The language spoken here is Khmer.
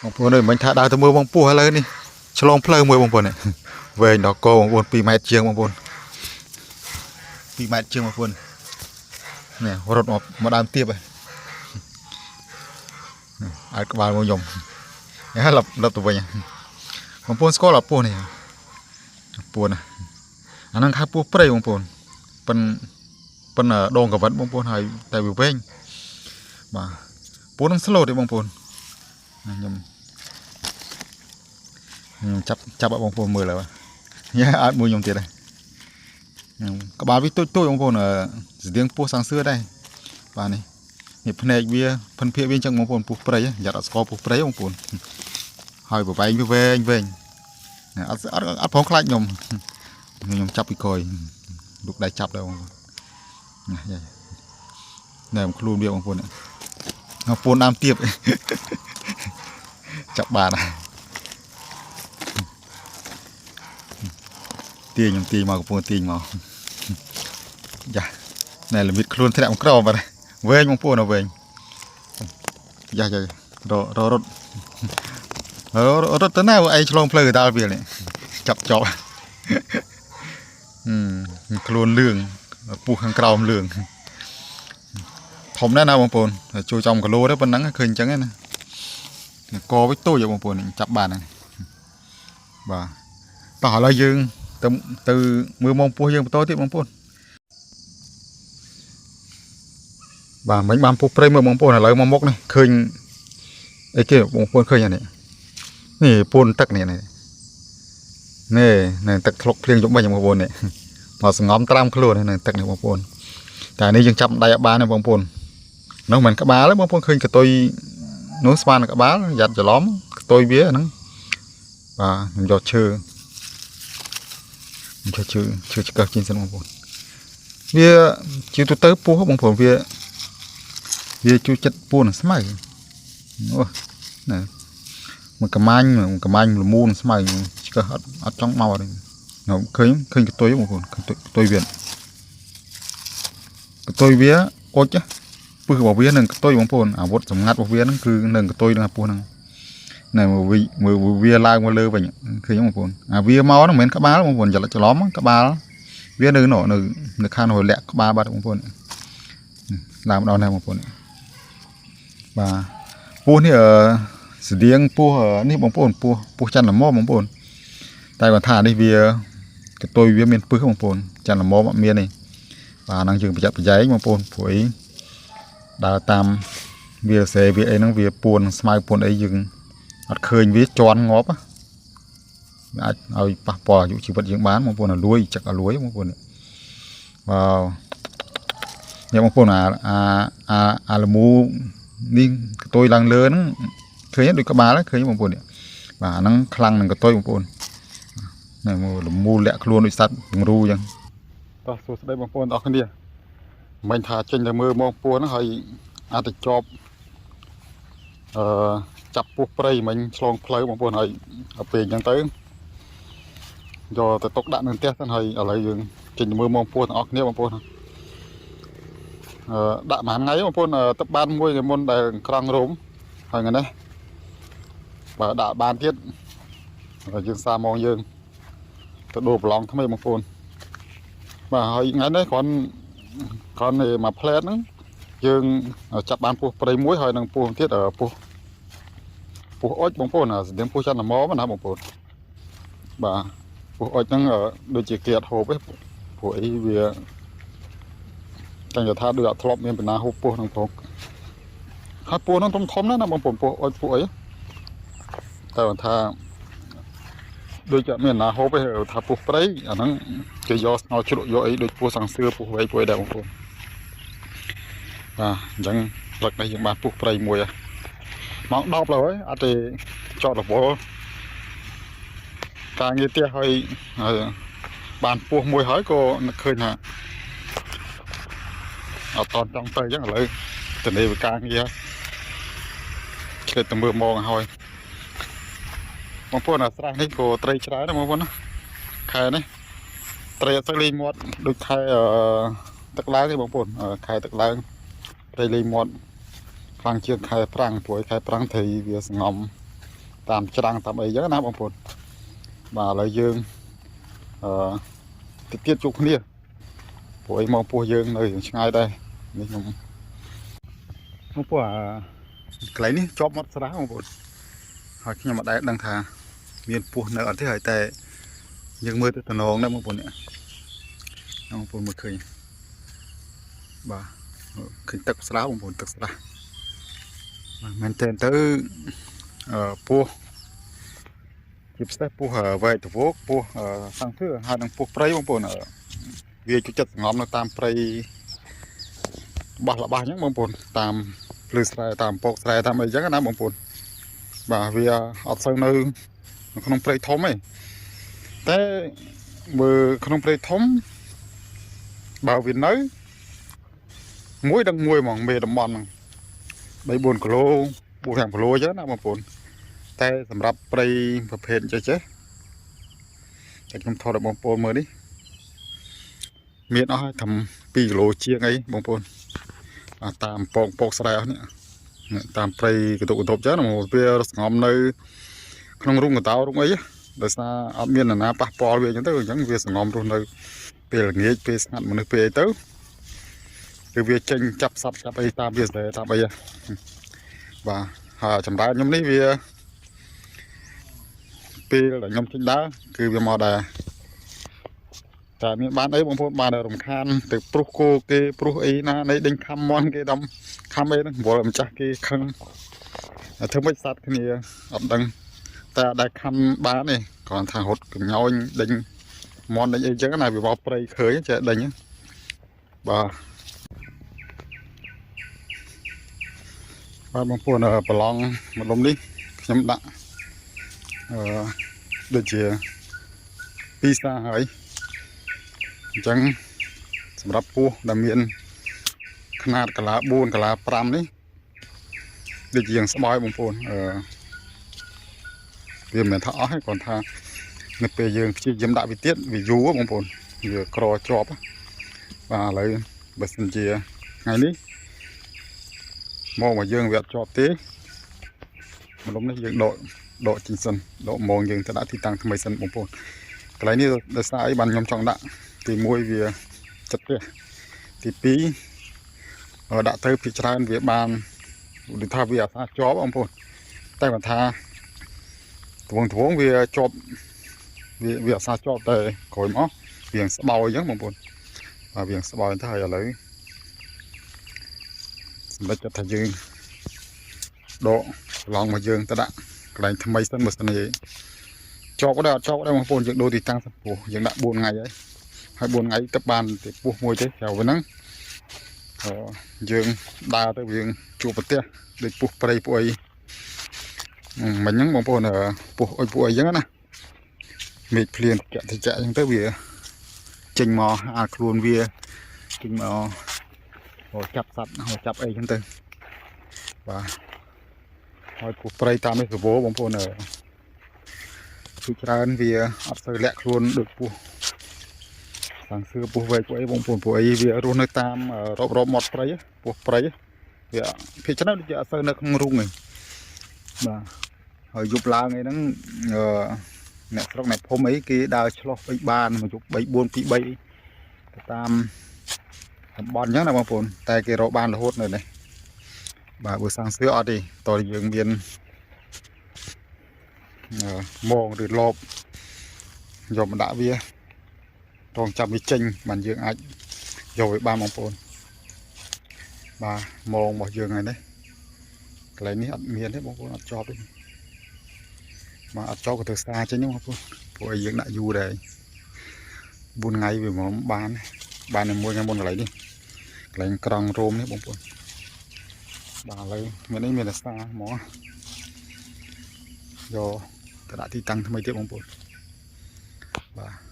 បងប្អូនអើយមិញថាដើរទៅមើលបងពោះឥឡូវនេះឆ្លងផ្លូវមួយបងប្អូននេះវែងដល់កបងប្អូន2ម៉ែត្រជាងបងប្អូន2ម៉ែត្រជាងបងប្អូននេះរត់មកមកដើមទៀបហ៎នេះឲ្យក្បាលមកខ្ញុំនេះលឹបលឹបទៅវិញបងប្អូនស្គាល់អត់ពោះនេះពោះណាអាហ្នឹងហៅពោះព្រៃបងប្អូនប៉ិនប៉ិនដងកវិតបងប្អូនហើយតែវាវែងបាទពោះនឹងស្លូតទេបងប្អូនខ្ញុំ ខ្ញុំចាប់ចាប់ឲ្យបងប្អូនមើលហើយបាទញ៉ែអត់មួយខ្ញុំទៀតដែរខ្ញុំក្បាលវាទូចទូចបងប្អូនអឺស្តៀងពស់សាំងសឿដែរបាទនេះនេះភ្នែកវាភិនភាកវាអញ្ចឹងបងប្អូនពស់ព្រៃយ៉ាត់អត់ស្គាល់ពស់ព្រៃបងប្អូនហើយប្រវែងវាវែងវែងអត់អត់អត់ផងខ្លាចខ្ញុំខ្ញុំចាប់ពីក្រោយលូកដៃចាប់ដែរបងប្អូននេះណែខ្លួនវាបងប្អូនបងប្អូនដើមទៀបចាប់បានហើយ ទាញខ្ញុំទាញមកកំពុងទាញមកយ៉ាណែល្មិតខ្លួនធ្លាក់មកក្រោមបាទវែងបងប្អូនវែងយ៉ាយ៉ារររត់រត់ទៅណាឯងឆ្លងផ្លូវកដាលវានេះចាប់ជាប់ខ្លួនលឿងពុះខាងក្រោមលឿងធំណាស់ណាបងប្អូនជួយចំគីឡូទៅប៉ុណ្ណឹងឃើញអញ្ចឹងណាកវិញតូចបងប្អូនចាប់បានហ្នឹងបាទតោះឥឡូវយើងទៅទៅមើលមុំពោះយើងបន្តទៀតបងប្អូនបាទមិញបានពោះព្រៃមើលបងប្អូនឥឡូវមកមុខនេះឃើញអីគេបងប្អូនឃើញអានេះនេះពូនទឹកនេះនេះនេះទឹកធ្លុកភ្លៀងជុំវិញបងប្អូននេះមកសងំត្រាំខ្លួននៅទឹកនេះបងប្អូនតែនេះយើងចាប់ដៃអត់បានទេបងប្អូននោះមិនក្បាលទេបងប្អូនឃើញកតុយនោះស្មានក្បាលយ៉ាត់ច្រឡំកតុយវាហ្នឹងបាទខ្ញុំយកឈើខ្ញុំយកឈើឈើឆ្កឹះជាងសិនបងប្អូនវាជាទូទៅពោះបងប្អូនវាវាជួយចិត្តពួនស្មៅអូណាមកកំាញ់មកកំាញ់លមូនស្មៅឆ្កឹះអត់អត់ចង់មកទេឃើញឃើញកតុយបងប្អូនកតុយវាកតុយវាអុចពឹសរបស់វានឹងកតុយបងប្អូនអាវុធសម្ងាត់របស់វាហ្នឹងគឺនឹងកតុយនឹងអាពោះហ្នឹងណែមើលមើលវាឡើងមកលើវិញឃើញបងប្អូនអាវាមកហ្នឹងមិនមែនក្បាលបងប្អូនច្រឡំក្បាលវានៅនៅនៅខាងរលាក់ក្បាលបាត់បងប្អូនឡើងមកដល់នេះបងប្អូនបាទពោះនេះអឺស្តៀងពោះនេះបងប្អូនពោះពោះច័ន្ទល្មមបងប្អូនតែគាត់ថានេះវាកតុយវាមានពឹសបងប្អូនច័ន្ទល្មមអត់មានទេបាទហ្នឹងយើងប្រយ័ត្នប្រយែងបងប្អូនព្រោះអីដើរតាមវាសេវាអីហ្នឹងវាពួនស្មៅពួនអីយើងអត់ឃើញវាជន់ងាប់វាអាចឲ្យប៉ះពាល់អាយុជីវិតយើងបានបងប្អូនឲ្យលួយចឹកឲ្យលួយបងប្អូនបាទញ៉ាំបងប្អូនអាអាអាអាលមូនេះកតុយឡើងលើហ្នឹងឃើញដូចក្បាលឃើញបងប្អូននេះបាទអាហ្នឹងខ្លាំងនឹងកតុយបងប្អូននេះមកលមូលាក់ខ្លួនដូចសត្វពង្រូអញ្ចឹងតោះសួស្តីបងប្អូនទាំងអស់គ្នាមិញថាចេញទៅមើលមកពោះហ្នឹងហើយអាចទៅជាប់អឺចាប់ពោះព្រៃមិញឆ្លងផ្លូវបងប្អូនហើយដល់ពេលអញ្ចឹងទៅយកទៅទុកដាក់នៅផ្ទះសិនហើយឥឡូវយើងចេញទៅមើលមកពោះទាំងអស់គ្នាបងប្អូនអឺដាក់មួយថ្ងៃបងប្អូនទឹកបានមួយថ្ងៃមុនដែលក្រង់រោមហើយថ្ងៃនេះបើដាក់បានទៀតយើងសាមងយើងទៅដូរប្រឡងថ្មីបងប្អូនបាទហើយថ្ងៃនេះគ្រាន់គ្រាន់មួយផ្លែតហ្នឹងយើងចាប់បានពោះព្រៃមួយហើយនឹងពោះទៀតពោះពោះអុចបងប្អូនស្តៀងពោះច័ន្ទល្មមណាបងប្អូនបាទពោះអុចហ្នឹងដូចជាគេអត់ហូបទេព្រោះអីវាតែថាដូចអត់ធ្លាប់មានបណ្ណាហូបពោះហ្នឹងផងហើយពោះហ្នឹងធំធំណាស់ណាបងប្អូនពោះអុចពោះអីតែគាត់ថាដូចអត់មានណាហូបទេថាពោះព្រៃអាហ្នឹងគេយកស្ងោជ្រក់យកអីដូចពោះសង្សឿពោះវែងពោះអីដែរបងប្អូនបាទអញ្ចឹងព្រឹកនេះយើងបានពោះព្រៃមួយម៉ោង10ឡើយអត់ទេចតរវល់ការងារផ្ទះហើយហើយបានពោះមួយហើយក៏នឹកឃើញថាអត់តន់ចង់ទៅអញ្ចឹងឥឡូវតនេវិការងារឆ្លៀតទៅមើលម៉ោងហើយបងប្អូនអាស្រះនេះក៏ត្រីច្រើនដែរបងប្អូនណាខែនេះត្រីអត់សូវលេងមាត់ដូចខែទឹកឡើងទេបងប្អូនខែទឹកឡើងត្រីលេងមាត់ខ្លាំងជាងខែប្រាំងព្រោះខែប្រាំងត្រីវាសងំ តាមច្រាំងតាមអីចឹងណាបងប្អូនបាទឥឡូវយើងអឺតិចទៀតជួបគ្នាព្រោះអីមកពោះយើងនៅរៀងឆ្ងាយដែរនេះខ្ញុំបងប្អូនអាកន្លែងនេះជាប់មាត់ស្រះបងប្អូនហើយខ្ញុំមិនដែលដឹងថាមានពស់នៅអត់ទេហើយតែយើងមើលទៅតំណងដែរបងប្អូននេះបងប្អូនមើលឃើញបាទឃើញទឹកស្រះបងប្អូនទឹកស្រះបាទមែនតើទៅអឺពស់ជាពិសេសពស់វែកទវោកពស់សង្ឃើហើយនឹងពស់ព្រៃបងប្អូនវាជួយចិត្តសងំនៅតាមព្រៃបោះល្បះអញ្ចឹងបងប្អូនតាមភ្លឺស្រែតាមពកស្រែតាមអីអញ្ចឹងណាបងប្អូនបាទវាអត់សូវនៅក្នុងព្រៃធំទេតែមើលក្នុងព្រៃធំបើវានៅមួយដឹងមួយហ្មងមេតំបន់ហ្នឹង3 4គីឡូ4 5គីឡូអញ្ចឹងណាបងប្អូនតែសម្រាប់ព្រៃប្រភេទចេះចេះតែខ្ញុំថតឲ្យបងប្អូនមើលនេះមានអស់ហើយត្រឹម2គីឡូជាងអីបងប្អូនបាទតាមពងពកស្រែអស់នេះតាមព្រៃកតុកកតុបចឹងវាស្ងំនៅក្នុងរុងកតោរុងអីដោយសារអត់មាននរណាប៉ះពាល់វាអញ្ចឹងទៅអញ្ចឹងវាសងំរស់នៅពេលល្ងាចពេលស្ងាត់មនុស្សពេលអីទៅគឺវាចេញចាប់សត្វចាប់អីតាមវាស្រែតាមអីបាទហើយចម្រើនខ្ញុំនេះវាពេលដែលខ្ញុំចេញដើរគឺវាមកដែរតែមានបានអីបងប្អូនបានតែរំខានទៅព្រុសគោគេព្រុសអីណានៃដេញខំមន់គេដំខំអីហ្នឹងវល់ម្ចាស់គេខឹងធ្វើម៉េចសត្វគ្នាអត់ដឹងតែដែលខំបានទេគ្រាន់ថារត់កញោញដេញមន់ដេញអីចឹងណាវាមកព្រៃឃើញចេះដេញបាទបាទបងប្អូនប្រឡងម្ដុំនេះខ្ញុំដាក់អឺដូចជា2សាហើយអញ្ចឹងសម្រាប់ពស់ដែលមានຂະຫນាតកាឡា4កាឡា5នេះដូចជាងស្បោយបងប្អូនអឺវាមិនមែនថាអស់ទេគ្រាន់ថានៅពេលយើងព្យាយាមដាក់វាទៀតវាយូរបងប្អូនវាក្រជាប់បាទឥឡូវបើសិនជាថ្ងៃនេះមកមកយើងវាអត់ជាប់ទេម្លុំនេះយើងដកចេញសិនដកម៉ងយើងទៅដាក់ទីតាំងថ្មីសិនបងប្អូនកន្លែងនេះដោយសារអីបានខ្ញុំចង់ដាក់ទី1វាចិត្តផ្ទះទី2ដាក់ទៅពីច្រើនវាបានដូចថាវាអាសាជាប់បងប្អូនតែបើថាត្វងវាជាប់វាអាសាជាប់តែក្រោយមកវាស្បោយអញ្ចឹងបងប្អូនបាទវាស្បោយទៅហើយឥឡូវសម្រាប់ចិត្តថាយើងដកឡងមកយើងទៅដាក់កន្លែងថ្មីសិនបើសិនជាជាប់ក៏ដែរអត់ជាប់ដែរបងប្អូនយើងដូរទីតាំងសិនព្រោះយើងដាក់4ថ្ងៃហើយហើយ4ថ្ងៃទៅបានតែពោះមួយទេក្រៅហ្នឹងយើងដើរទៅយើងជួបប្រទះដូចពោះព្រៃពួកអីមិញហ្នឹងបងប្អូនពោះអុយពួកអីចឹងណាមេឃភ្លៀងតិចតិចចឹងទៅវាចេញមកអាខ្លួនវាចេញមកចាប់សត្វចាប់អីចឹងទៅបាទហើយពោះព្រៃតាមនេះសវោបងប្អូនគឺច្រើនវាអត់សូវលាក់ខ្លួនដូចពោះសាំងសឿពោះវែកពួកអីបងប្អូនពួកអីវារស់នៅតាមរอบៗមាត់ព្រៃពោះព្រៃវាភាគច្រើនដូចជាអត់សូវនៅក្នុងរូងទេបាទហើយយប់ឡើងអីហ្នឹងអ្នកស្រុកអ្នកភូមិអីគេដើរឆ្លោះអីបានមួយយប់3 4 2 3ទៅតាមតំបន់អញ្ចឹងណាបងប្អូនតែគេរកបានរហូតនៅនេះបាទបើសាំងសឿអត់ទេតើយើងមានមងឬលបយកមកដាក់វារងចាប់វាចេញបានយើងអាចយកវាបានបងប្អូនបាទមងរបស់យើងហើយនេះកន្លែងនេះអត់មានទេបងប្អូនអត់ជាប់ទេបាទអត់ជាប់ក៏ទៅសាចេញបងប្អូនព្រោះឲ្យយើងដាក់យូរដែរ4ថ្ងៃវាមកបានតែមួយថ្ងៃមុនកន្លែងនេះកន្លែងក្រង់រោមនេះបងប្អូនបាទឥឡូវមាននេះមានតែសាហ្មងយកទៅដាក់ទីតាំងថ្មីទៀតបងប្អូនបាទ